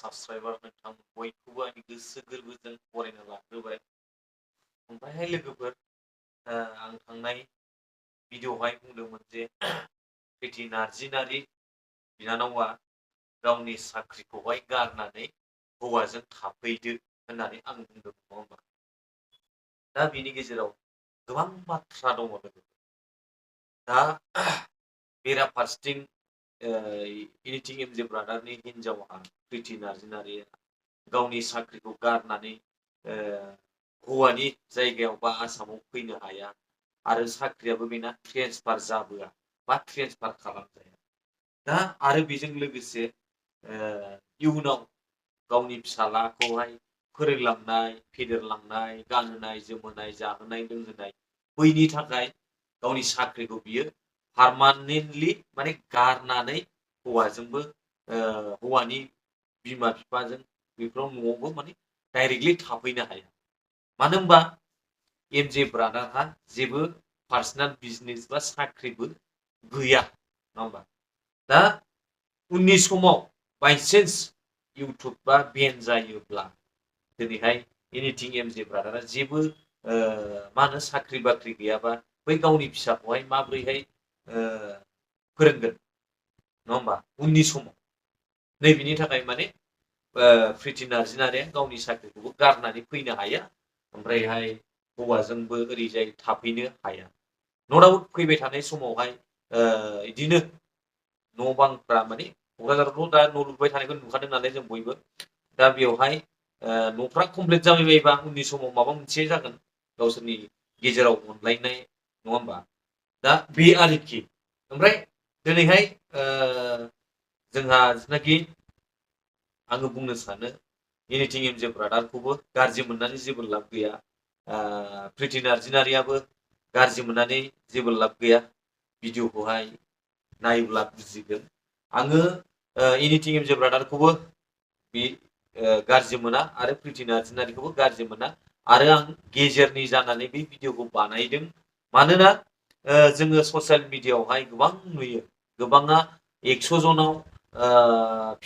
Subscriber नोंथां बयखौबो आंनि गोसो गोरबोजों बरायना लाग्रोबाय। ओमफ्रायहाय लोगोफोर आं थांनाय भिडिअ'आवहाय बुंदोंमोन जे प्रिति नार्जिनारि बिनानावा गावनि साख्रिखौहाय गारनानै हौवाजों थाफैदो होननानै आं बुंदों नङा होमबा? दा बिनि गेजेराव गोबां बाथ्रा दङ लोगो। दा बेराफारसेथिं एनिथिं एमजे ब्रादारनि हिनजावहा प्रिति नार्जिनारिया गावनि साख्रिखौ गारनानै हौवानि जायगायाव बा आसामाव फैनो हाया आरो साख्रियाबो बेना ट्रेन्सफार जाबोआ बा ट्रेन्सफार खालामजाया। दा आरो बेजों लोगोसे इयुनाव गावनि फिसाज्लाखौहाय फोरोंलांनाय, फेदेरलांनाय, गानहोनाय, जोमहोनाय, जाहोनाय, लोंहोनाय बैनि थाखाय गावनि साख्रिखौ बियो पारमानेन्टलि माने गारनानै हौवाजोंबो हौवानि बिमा बिफाजों बेफोराव न'आवबो माने डाइरेक्टलि थाफैनो हाया। मानो होनबा एमजे ब्रादारहा जेबो पार्सनेल बिजनेस बा साख्रिबो गैया नङा होमबा? दा उननि समाव बायसान्स इउटुबा बेन जायोब्ला दिनैहाय एनिथिं एमजे ब्रादारा जेबो मा होनो साख्रि बाख्रि गैयाबा बै गावनि फिसाखौहाय माबोरैहाय फोरोंगोन नङा होमबा? उननि समाव नैबेनि थाखाय माने प्रिति नार्जिनारिया गावनि साख्रिखौबो गारनानै फैनो हाया, ओमफ्रायहाय हौवाजोंबो ओरैजाय थाफैनो हाया। न' डाउट फैबाय थानाय समावहाय बिदिनो न' बांफ्रा माने क'क्राझारावथ' दा न' लुबाय थानायखौ नुखादों नालाय जों बयबो। दा बेवहाय न'फ्रा कमप्लिट जाबाय बायोबा उननि समाव माबा मोनसे जागोन गावसोरनि गेजेराव अनलायनाय नङा होमबा? दा बे आरोखि। ओमफ्राय दिनैहाय जोंहा जिनाखि आङो बुंनो सानो एनिथिं एमजे ब्रादारखौबो गाज्रि मोननानै जेबो लाब गैया। प्रिति नार्जिनारियाबो गाज्रि मोननानै जेबो लाब गैया। भिडिअ'खौहाय नायोब्ला बुजिगोन। आङो एनिथिं एमजे ब्रादारखौबो बे गाज्रि मोना आरो प्रिति नार्जिनारिखौबो गाज्रि मोना आरो आं गेजेरनि जानानै बे भिडिअ'खौ बानायदों। मानोना जोङो ससियेल मिडियाआवहाय गोबां नुयो, गोबाङा 100 जनाव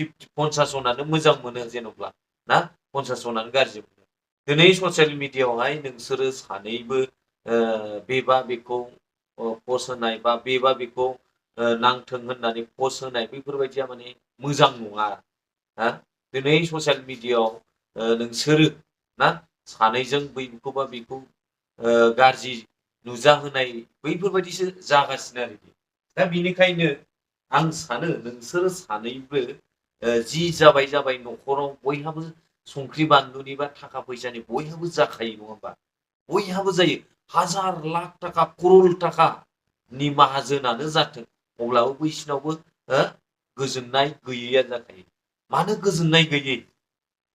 50 जनानो मोजां मोनो जेन'ब्ला ना 50 जनानो गाज्रि मोनो। दिनै ससियेल मिडियाआवहाय नोंसोरो सानैबो बेबा बेखौ पस्ट होनाय बा बेबा बेखौ नांथों होननानै पस्ट होनाय बेफोरबायदिया माने मोजां नङा। दिनै ससियेल मिडियाआव नोंसोरो ना सानैजों बैखौबा बेखौ गाज्रि नुजाहोनाय बैफोरबायदिसो जागासिनो आरोखि। दा बेनिखायनो आं सानो नोंसोर सानैबो जि जाबाय जाबाय न'खराव बयहाबो संख्रि बानलुनि बा थाखा फैसानि बयहाबो जाखायो नङा होमबा? बयहाबो जायो। हाजार लाख थाखा क'रल थाखानि माहाजोनानो जाथों अब्लाबो बैसिनावबो गोजोननाय गैयैया जाखायो। मानो गोजोननाय गैयै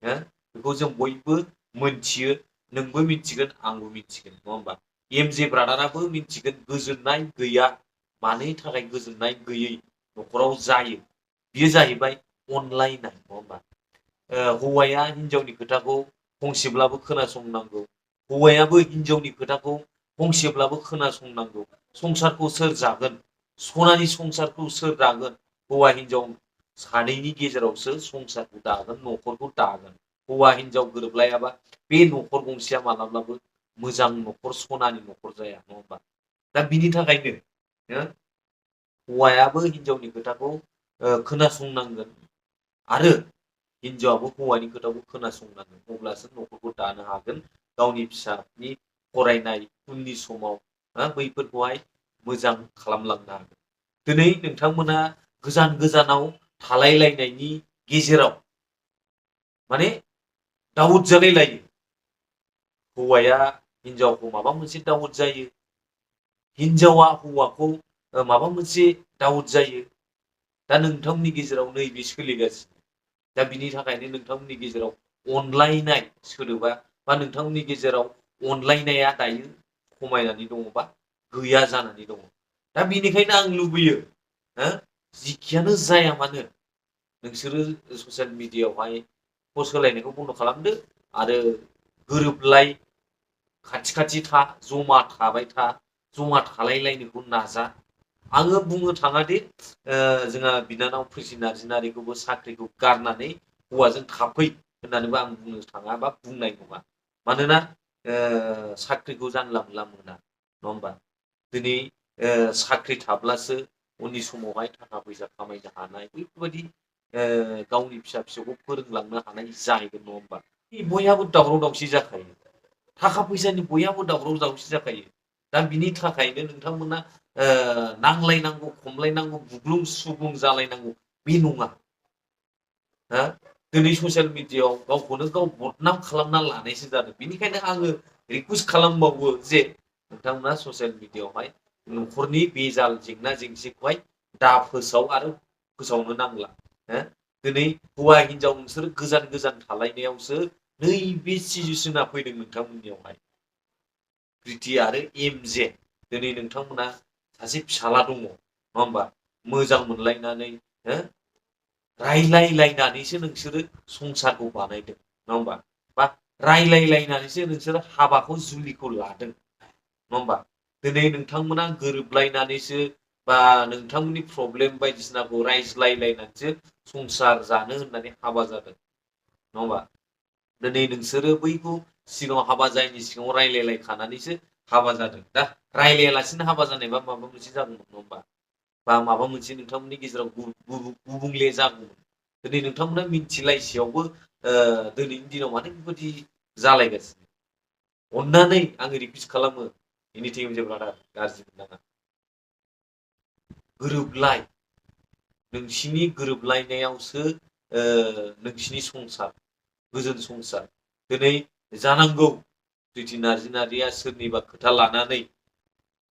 बेखौ जों बयबो मोनथियो, नोंबो मिथिगोन आंबो मिथिगोन नङा होमबा? एमजे ब्रादाराबो मिथिगोन गोजोननाय गैया। मानि थाखाय गोजोननाय गैयै न'खराव जायो? बेयो जाहैबाय अनलायनाय नङा होमबा? हौवाया हिनजावनि खोथाखौ फंसेब्लाबो खोनासंनांगौ, हौवायाबो हिनजावनि खोथाखौ फंसेब्लाबो खोनासंनांगौ। संसारखौ सोर जागोन? सनानि संसारखौ सोर दागोन? हौवा हिनजाव सानैनि गेजेरावसो संसारखौ दागोन, न'खरखौ दागोन। हौवा हिनजाव गोरोबलायाबा बे न'खर गंसेया मालाब्लाबो मोजां न'खर, सनानि न'खर जाया नङा होमबा? दा बिनि थाखायनो हौवायाबो हिनजावनि खोथाखौ खोनासंनांगोन आरो हिनजावाबो हौवानि खोथाखौ खोनासंनांगोन। अब्लासो न'खरखौ दानो हागोन। गावनि फिसानि फरायनाय उननि समाव बैफोरखौहाय मोजां खालामलांनो हागोन। दिनै नोंथांमोना गोजान गोजानाव थालायलायनायनि गेजेराव माने दाउट जालाय लायो। हौवाया हिनजावखौ माबा मोनसे दाउट जायो, हिनजावा हौवाखौ माबा मोनसे दाउट जायो। दा नोंथांमोननि गेजेराव नैबे सोलिगासिनो। दा बिनि थाखायनो नोंथांमोननि गेजेराव अनलायनाय सोदोबा बा नोंथांमोननि गेजेराव अनलायनाया दायो खमायनानै दङबा गैया जानानै दङ। दा बेनिखायनो आं लुबैयो जिखियानो जाया मानो नोंसोरो ससियेल मिडियाआवहाय पस्ट होलायनायखौ बन्द' खालामदो आरो गोरोबलाय, खाथि खाथि था, जमा थाबाय था, जमा थालायलायनोखौ नाजा। आङो बुंनो थाङा दि जोंहा बिनानाव प्रिति नार्जिनारिखौबो साख्रिखौ गारनानै हौवाजों थाफै होननानैबो आं बुंनो थाङा बा बुंनाय नङा। मानोना साख्रिखौ जानला मोनला मोना नङा होमबा? दिनै साख्रि थाब्लासो उननि समावहाय थाखा फैसा खामायनो हानाय बैफोरबायदि गावनि फिसा फिसौखौ फोरोंलांनो हानाय जाहैगोन नङा होमबा? बयहाबो दावराव दावसि जाखायो। थाखा फैसानि बयहाबो दावराव दावसि जाखायो। दा बिनि थाखायनो नोंथांमोना नांलायनांगौ, खमलायनांगौ, बुग्लुं सुग्लुं जालायनांगौ बे नङा। हो? दिनै ससियेल मिडियाआव गावखौनो गाव बदनाम खालामना लानायसो जादों। बेनिखायनो आङो रिकुवेस्ट खालामबावो जे नोंथांमोना ससियेल मिडियाआवहाय न'खरनि बेजाल जेंना जेंसिखौहाय दा फोसाव आरो फोसावनो नांला। हो? दिनै हौवा हिनजाव नोंसोर गोजान गोजान थालायनायावसो नैबे सिचुवेसना फैदों नोंथांमोननियावहाय। प्रिथि आरो एमजे दिनै नोंथांमोना सासे फिसाला दङ नङा होमबा? मोजां मोनलायनानै हो रायलायलायनानैसो नोंसोरो संसारखौ बानायदों नङा होमबा? बा रायलायलायनानैसो नोंसोरो हाबाखौ जुलिखौ लादों नङा होमबा? दिनै नोंथांमोना गोरोबलायनानैसो बा नोंथांमोननि प्रब्लेम बायदिसिनाखौ रायज्लायलायनानैसो संसार जानो होननानै हाबा जादों नङा होमबा? दिनै नोंसोरो बैखौ सिगाङाव हाबा जायैनि सिगाङाव रायलायलायखानानैसो हाबा जादों। दा रायलायालासिनो हाबा जानायबा माबा मोनसे जागौमोन नङा होमबा? बा माबा मोनसे नोंथांमोननि गेजेराव गुबुंले जागौमोन। दिनै नोंथांमोना मिथिलायसेयावबो दिनैनि दिनाव मानो बेबायदि जालायगासिनो? अननानै आङो रिकुवेस्ट खालामो एनिथिं जेब्ला गाज्रि मोननाङा। गोरोबलाय। नोंसिनि गोरोबलायनायावसो नोंसिनि संसार, गोजोन संसार। दिनै जानांगौ प्रिथि नार्जिया सोरनिबा खोथा लानानै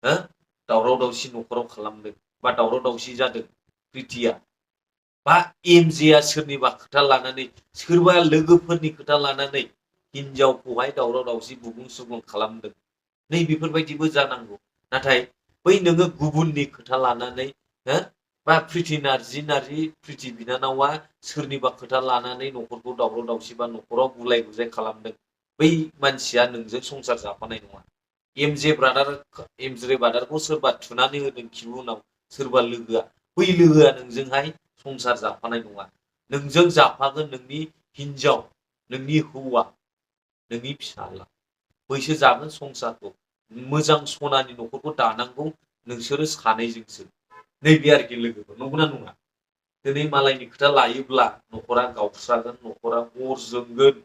हो दावराव दावसि न'खराव खालामदों बा दावराव दावसि जादों प्रिथिया। बा एमजेआ सोरनिबा खोथा लानानै सोरबा लोगोफोरनि खोथा लानानै हिनजावखौहाय दावराव दावसि बुग्लुं सुग्लुं खालामदों। नै बेफोरबायदिबो जानांगौ। नाथाय बै नोङो गुबुननि खोथा लानानै हो बा प्रिथि नार्जि प्रिथि बिनानावआ सोरनिबा खोथा लानानै न'खरखौ दावराव दावसि बा न'खराव गुलाय गुजाय खालामदों। बै मानसिया नोंजों संसार जाफानाय नङा। एमजे ब्रादारखौ सोरबा थुनानै होदों खिबु उनाव सोरबा लोगोआ, बै लोगोआ नोंजोंहाय संसार जाफानाय नङा। नोंजों जाफागोन नोंनि हिनजाव, नोंनि हौवा, नोंनि फिसाला। बैसो जागोन संसारखौ। मोजां सनानि न'खरखौ दानांगौ नोंसोरो सानैजोंसो। नैबे आरोखि लोगोफोर, नंगौना नङा? दिनै मालायनि खोथा लायोब्ला न'खरा गावस्रागोन, न'खरा अर जोंगोन।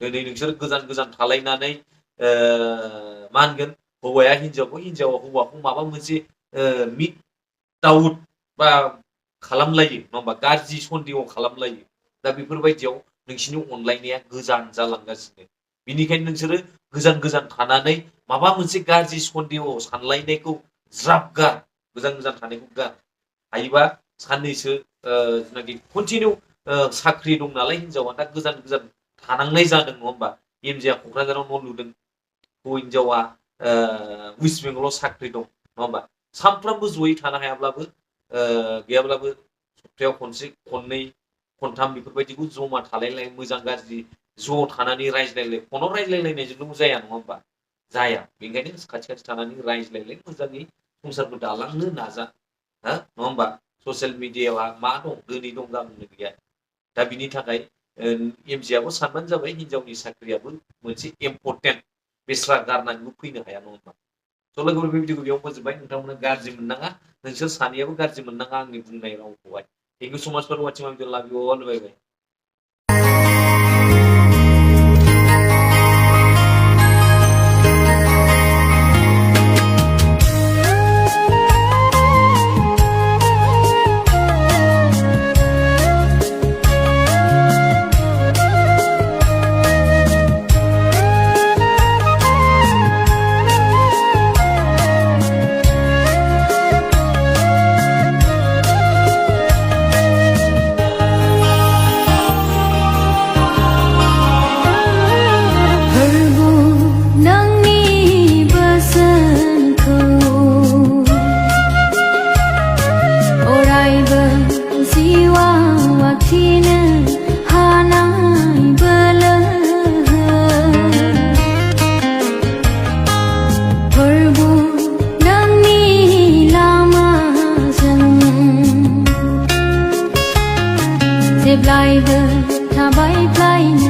दिनै नोंसोर गोजान गोजान थालायनानै मा होनगोन हौवाया हिनजावखौ, हिनजावा हौवाखौ माबा मोनसे मिट दाउट बा खालामलायो नङा होमबा? गाज्रि सन्देह खालामलायो। दा बेफोरबायदियाव नोंसिनि अनलायनाया गोजान जालांगासिनो। बिनिखायनो नोंसोरो गोजान गोजान थानानै माबा मोनसे गाज्रि सन्देह सानलायनायखौ ज्राब गार, गोजान गोजान थानायखौ गार। हायोबा साननैसो जेनाखि कन्टिनिउ साख्रि दं नालाय हिनजावा दा गोजान गोजान थानांनाय जादों नङा होमबा? एमजेआ क'क्राझाराव न' लुदों। हिनजावा वेस्ट बेंगलाव साख्रि दं नङा होमबा? सानफ्रामबो जयै थानो हायाब्लाबो गैयाब्लाबो सप्तायाव खनसे खननै खनथाम बेफोरबायदिखौ जमा थालायलाय मोजां गाज्रि ज' थानानै रायज्लायलाय, फनाव रायज्लायलायनायजोंल' जाया नङा होमबा? जाया। बेनिखायनो खाथि खाथि थानानै रायज्लायलाय मोजाङै संसारखौ दालांनो नाजा। नङा होमबा? ससियेल मिडियाआ मा दं? दिनै दं गाबोननो गैया। दा बिनि थाखाय एमजेआबो सानबानो जाबाय हिनजावनि साख्रियाबो मोनसे इम्परटेन्ट। बेस्रा गारनानैबो फैनो हाया नङा होमबा? स' लोगोफोर बे भिडिअखौ बेयाव फोजोबबाय। नोंथांमोना गाज्रि मोननाङा। नोंसोर सानैयाबो गाज्रि मोननाङा आंनि बुंनाय रावखौहाय। थेंक इउ स' माच फर वाचिं माय भिडिअ। लाभ इउ अल। बाय बाय। जेब्लायबो थाबाय फ्लायनो